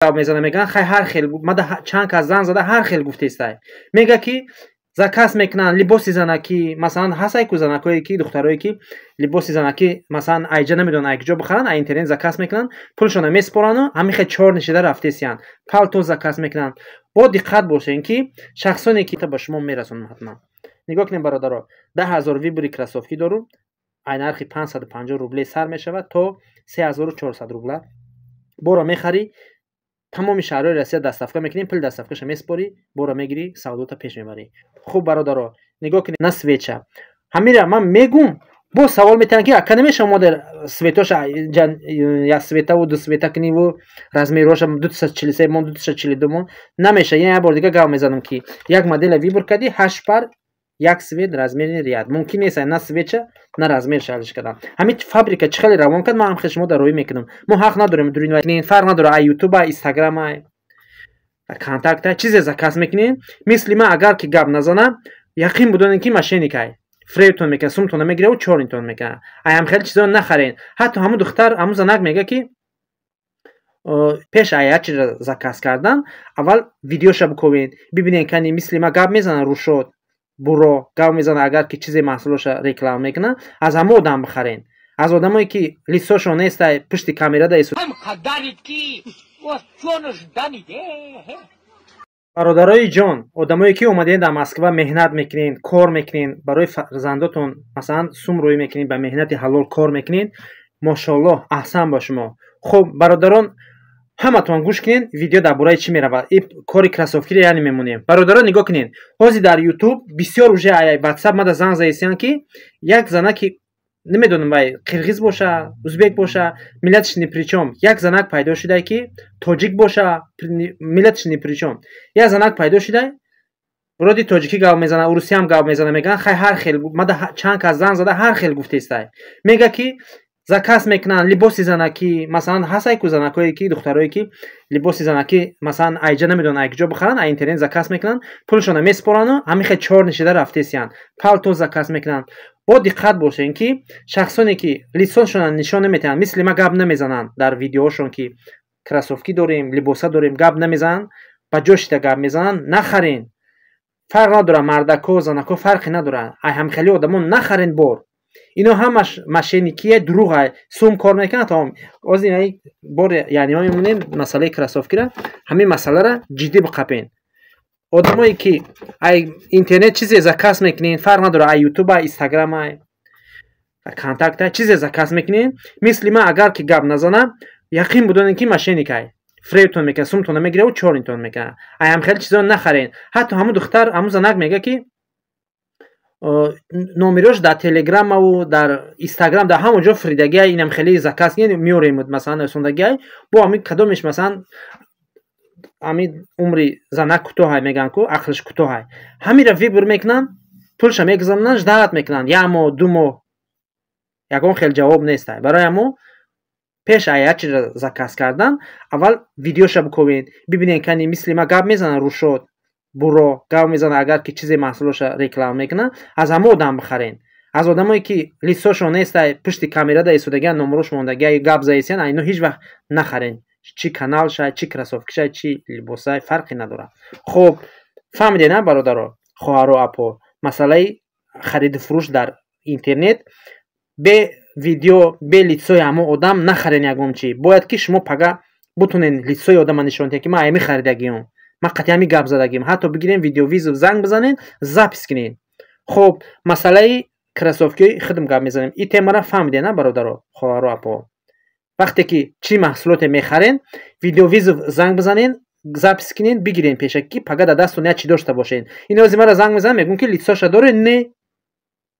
Мезана, мегӯян, хай, ҳар хел мада чанд кас зан зада, ҳар хел гуфтестай. Мега, ки заказ мекунанд либоси занакӣ, масалан, ҳастай ку занакое ки, духтарое ки либоси занакӣ, масалан, айҷа намедонанд, ай куҷо бихаранд, ай интернет заказ мекунанд, пулшона месупорану ҳамин хел чёрный шида рафтесиянд. Палто заказ мекунанд. Бо диққат бошем, ки шахсоне ки ба шумо мерасонам ҳатман. Нигоҳ кунед, бародаро, 10 000 выбори кроссовки дорум, ай нархи 550 рубле сар мешавад то 3400 рубла. Боро мехарӣ, тамоми шаҳрҳои Россия доставка мекунем, пули доставкаша месупорӣ, боро мегирӣ, савдота пеш мебарӣ. Хуб, бародаро, нигоҳ кунед на свеча. Ҳамира ман мегум, боз савол метиҳанд, ки ака, намеша модер цветоша як цветаву ду цвета куниву размероша 243 мон, 242 мон намеша. Як бор дига гап мезанам, ки як модела выбор кардӣ, ҳашт пар, як цвет, размерный ряд мумкин нест, на свеча, на размер шалиш кардан. Ҳамин фабрика чӣ хеле равон кард, ман ҳам хел шумо дар роҳӣ мекунам. Мо ҳақ надорем дурин, фарқ надорад, ай Ютуба, Инстаграма, Контакта чизе заказ мекунем, мисли ман агар ки гап назанам, яқин будонед, ки мошенникай, фребтон мекунад, сумтона мегираву чёрныйтон мекунад. Ай ҳам хеле чизо нахарен. Ҳатто ҳамун духтар, ҳамун занак мега, ки пеш ай як чизро заказ кардан аввал видеоша биковед, бибинед, кани мисли ман гап мезанад, рушод буро гап мезанад, агар ки чизе маҳсулоша реклама мекунад, аз ҳамо одам бихарен, аз одамое ки лицошон нестай, пушти камера да. Дарид ки ҷонаш дамид. Бародарои ҷон, одамое ки омадем дар Москва, меҳнат мекунед, кор мекунед, барои фарзандотон, масалан, сум рӯй мекунед, ба меҳнати ҳалол кор мекунед, мошоаллоҳ, аҳсан ба шумо. Хуб, бародарон, ҳаматон гӯш кунед, видео дар бораи чӣ меравад. И кори кроссовкиро яъне мемонем. Бародарон, нигоҳ кунед, ҳозир дар Ютуб бисёр уже Ватсап мада занг заисиянд, ки як занаки, намедонам, вай қирғиз боша, узбек боша, миллаташ ни при чём, як занак пайдо шуда, ки тоҷик боша, миллаташ ни при чём, як занак пайдо шуда, вроде тоҷикӣ гап мезана, урусиам гап мезана. Мегӯян, хай, ҳар хел мада чанд кас зан зада, ҳар хел гуфтестай. Мега, ки заказ мекунанд либоси занакӣ, масалан, ҳастай ку занакое ки, духтарое ки либоси занакӣ, масалан, айҷа намедонанд, ай куҷо бихаранд, ай интернет заказ мекунанд, пулшона месупорану ҳамин хел чёрный шида рафтесиянд. Палто заказ мекунанд. Бо диққат бошем, ки шахсоне ки лицошона нишон наметиҳанд, мисли ман гап намезананд дар видеоҳошон, ки кроссовки дорем, либоса дорем, гап намезананд, ба ҷо шида гап мезананд, нахарен. Фарқ надорад, мардако, занако, фарқе надорад. Ай ҳамхели одамон нахарен бор. Ино ҳамаш мошенникие, дурӯға, сум кор мекунад, тамом. Озир бор яъне ма мемонем масъалаи кроссовкира. Ҳамин масъалара ҷиддӣ биқапен. Одамое ки ай интернет чизе заказ мекунед, фарқ надорад, ай Ютуба, Инстаграма, Контакта чизе заказ мекунед, мисли ман агар ки гап назанам, яқин будонед, ки мошенникай, фребтон мекунад, сумтона мегираву чёрныйтон мекунад. Ай ҳамхели чизо нахарен. Ҳатто ҳамун духтар, ҳамун занак мега, ки номерош дар Телеграмаву дар Инстаграм, дар ҳамон ҷо фиридагиай, инам хеле заказ меорем, масалан, расондагиай. Бо ҳамин кадомеш, масалан, ҳамин умри занак кӯтоҳай, мегӯянд ку, ақлиш кӯтоҳай, ҳамира выбор мекунанд, пулша мегузаронанд, ждать мекунанд як моҳ, 2 моҳ, ягон хел ҷавоб нестай. Барои ҳамо пеш ай як чизро заказ кардан аввал видеоша биковед, бибинед, кани мисли ман гап мезанад, рушод буро гап мезанад, агар ки чизе маҳсулоша реклама мекунад, аз ҳамо одам бихарен, аз одамое ки лицошон нестай, пушти камера да истодагиан, номерош мондагиай, гап заисиян, айно ҳеҷ вақт нахарен. Чӣ каналшай, чӣ кроссовкишай, чӣ либосай, фарқе надорад. Хуб, фаҳмидед, на, бародаро, хоҳаро, апо? Масъалаи хариду фурӯш дар интернет бе видео, бе лицои ҳамон одам нахарен ягон чи. Бояд ки шумо пага бутунен лицои одама нишон диҳед, ки ман аями харидагиам, ман қатъи ҳами гап задагиам. Ҳатто бигирем, видеовызов занг бизанед, запись кунед. Хуб, масъалаи кроссовкиҳои худам гап мезанем. И темара фаҳмидед, на, бародаро, хоҳаро, апо? Вақте ки чӣ маҳсулоте мехарен, видеовызов занг бизанед, запись кунед, бигирен пешакӣ, ки пага дар дастон як чӣ дошта бошед. Ин ози мара занг мезанам, мегӯм, ки лицоша доре, не,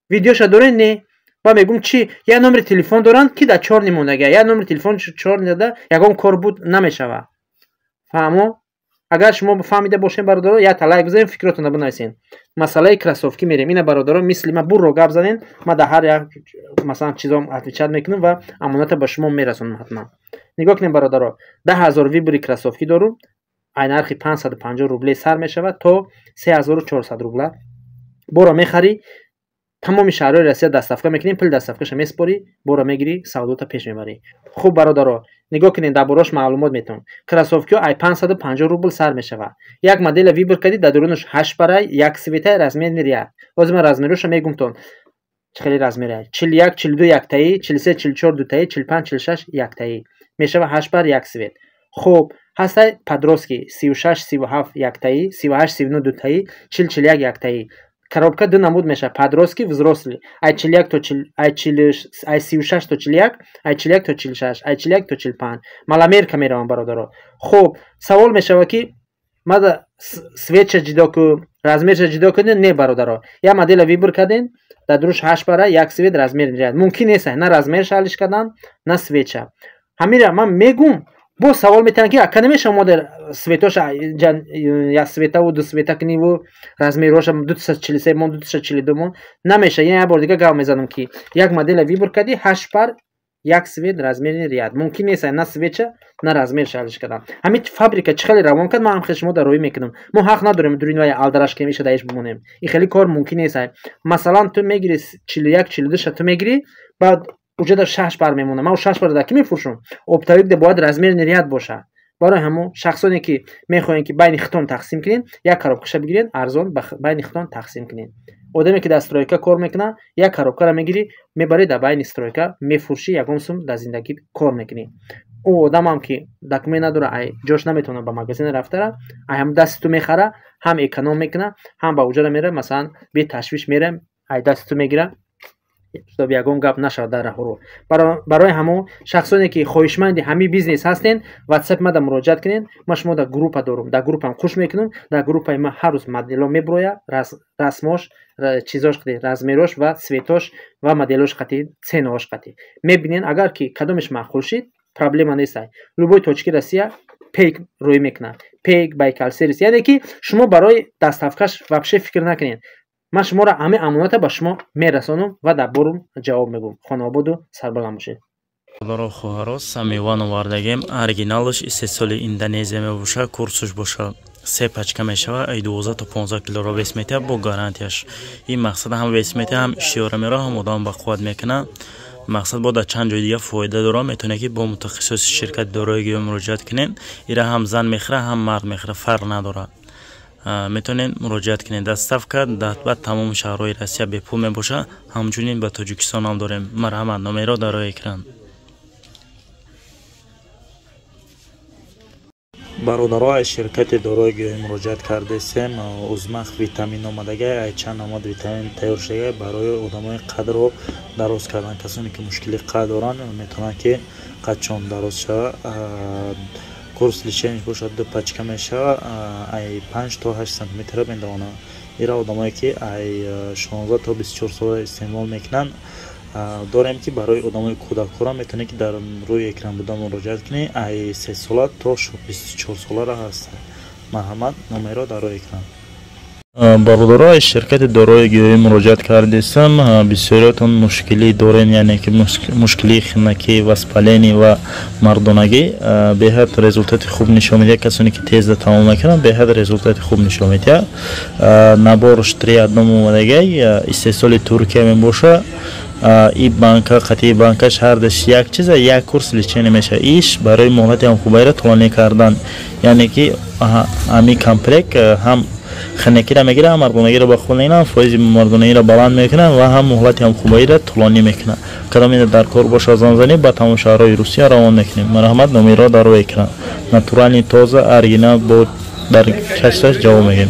видеоша доре, не. Ба мегӯм, чӣ, як номери телефон доранд, ки дар чёрный мондагия, як номери телефон чёрный дада, ягон кор буд намешавад. Фаҳмо? Агар шумо фаҳмида бошед, бародаро, як лайк бизанед, фикротонро бинависед. Масъалаи кроссовки мерем. Ина, бародаро, мисли ма бурро гап занед, ма дар ҳар як, масалан, чизом отвечать мекунам ва амоната ба шумо мерасонам ҳатман. Нигоҳ кунед, бародаро, 10 000 выбори кроссовки дорум, ай нархи 550 рубле сар мешавад то 3400 рубла. Боро мехарӣ, тамоми шаҳрҳои Россия доставка мекунем, пули доставкаша месупорӣ, боро мегирӣ, савдота пеш мебарӣ. Хуб, бародаро. Нигоҳ кунед, дар борааш маълумот метавон. Кроссовкиҳо ай 550 рубл сар мешавад. Як модела выбор кардӣ, дар дурунаш 8 парай, як цветай, размерный ряд. Ҳозир ман размероша мегумтон. Чӣ хеле размерай? 41, 42 яктаи, 43, 44 дутаи, 45, 46 яктаи. Мешава 8 пар, як цвет. Хуб, ҳастай подростки 36, 37 яктаи, 38, 39 дутаи, 40, 41 яктаи. Коробка ду намуд мешавад: подростки, взрослый. Ай 41 то 40, ай 40, ай 36 то 41, ай 41 то 46, ай 41 то 45. Маломерка меравам, бародаро. Хуб, савол мешавад, ки мада цветша ҷидо ку, размерша ҷидо кунед? Не, бародаро. Як модела выбор карден, дар дуруш 8 пара, як цвет, размер ряд. Мумкин нест на размерша алиш кардан, на цветша. Ҳамира ман мегум, боз савол метавонад, ки ака, намешава модел цветоша як цветаву ду цвета куниву размероша 243 мон, 242 мон? Намеша. Як бор дига гап мезанам, ки як модела выбор кардӣ, 8 пар, як цвет, размерный ряд. Мумкин нест на цветша, на размерша алиш кардан. Ҳамин фабрика чӣ хеле равон кард, ман ҳам хел шумо дар роӣ мекунам. Мо ҳақ надорем дурин вай алдараш кунем, иша даиш бимонем. Ин хеле кор мумкин нест. Масалан, ту мегири 41, 42ша ту мегирӣ, баъд уҷа дар 6 пар мемонад. Ман 6 пар дар кӣ мефурӯшам? Оптовик де бояд размерный ряд бошад. Барои ҳамон шахсоне, ки мехоҳем, ки байни хитон тақсим кунед, як коробкаша бигиред, арзон байни хитон тақсим кунед. Одаме, ки дар стройка кор мекунад, як коробкаро мегирӣ, мебарӣ, дар байни стройка мефурӯшӣ, ягон сум дар зиндагӣ кор мекунӣ. Ӯ одамам, ки документ надора, ай ҷош наметавонад ба магазин рафтара, ай ҳам дасти ту мехара, ҳам эконом мекуна, ҳам ба уҷара мера, масалан, беташвиш мера, ай дасти ту мегира, чтоб ягон гап нашавад дар раҳҳоро. Барои ҳамон шахсоне, ки хоҳишманди ҳамин бизнес ҳастен, ватсапи мада муроҷиат кунед. Ман шумо дар группа дорум, дар группам хуш мекунам. Дар группаи ман ҳар рӯз модело мебурояд, расмош, чизош қати, размерош ва цветош ва моделош қати, ценаош қати мебинен. Агар ки кадомеш маъқул шид, проблема нестай, любой точки Россия Пейк рӯй мекунад, Пейк, Байкал сервис. Яъне ки шумо барои доставкаш вообще фикр накунед. Ман шуморо ҳамин амоната ба шумо мерасонам ва дар борум ҷавоб мегӯм. Хонаободу сарбаланд бошед. Бародаро, хоҳаро, самиван овардагем. Оригиналш истеҳсоли Индонезия мебошад. Курсуш боша се пачка мешавад, ай 12 то 15 килоро вес метиҳад бо гарантияш. Ин мақсад ҳам вес метиҳад, ҳам иштиҳора мера, ҳам одам ба қувват мекунад. Мақсад бо дар чанд ҷои дига фоида дорад. Метавонед, ки бо мутахассиси ширкати дорои гиёҳ муроҷиат кунед. Ира ҳам зан мехӯрад, ҳам мард мехӯрад, фарқ надорад. Метавонед муроҷиат кунед. Доставка ба тамоми шаҳрҳои Россия бепул мебошад, ҳамчунин ба Тоҷикистон ҳам дорем. Марҳамат, номерро дар рӯи экран. Бародаро, аз ширкати дорои гиёҳӣ муроҷиат кардесем. Узмах витамин омадагай, ай чанд намуд витамин тайёр шудагай барои одамои қадро дароз кардан. Касоне, ки мушкили қад доранд, метавонанд, ки қадшон дароз шавад. Курс леченияш бошад ду пачка мешавад, ай 5 то 8 сантиметра медавонад. Ира одамое, ки ай 16 то 24 сола истеъмол мекунанд. Дорем, ки барои одамои кӯдакҳоро метавонед, ки дар рӯи экран буда муроҷиат кунед. Ай 3 сола то 24 соларо ҳаст. Марҳамат, номерро дар рӯи экран. Бародаро, аз ширкати дорои гиёҳӣ муроҷиат кардесам. Бисёриятон мушкилӣ дорем, яъне ки мушкилии хинакӣ, воспаление ва мардонагӣ. Беҳад результати хуб нишон медиҳад. Касоне, ки тезда тамом мекунанд, беҳад результати хуб нишон медиҳад. Наборш три одном омадагай, истеҳсоли Туркия мебошад. И банка қатъи банкаш ҳардаш як чиза, як курс лечение мешавад. Иш барои муҳлати ҳамхубайра тӯлонӣ кардан, яъне ки ҳамин комплект ҳам хинакиро мегирад, ҳам мардонагиро ба худ мегирад, фоизи мардонагиро баланд мекунад ва ҳам муҳлати ҳамхубаиро тӯлонӣ мекунад. Кадоме дар кор бошад, занзанӣ ба тамоми шаҳрҳои Русия равон мекунем. Марҳамат, номерро дар рӯи экран. Натуральный, тоза, оригинал, бо дар качестваш ҷавоб мегирем.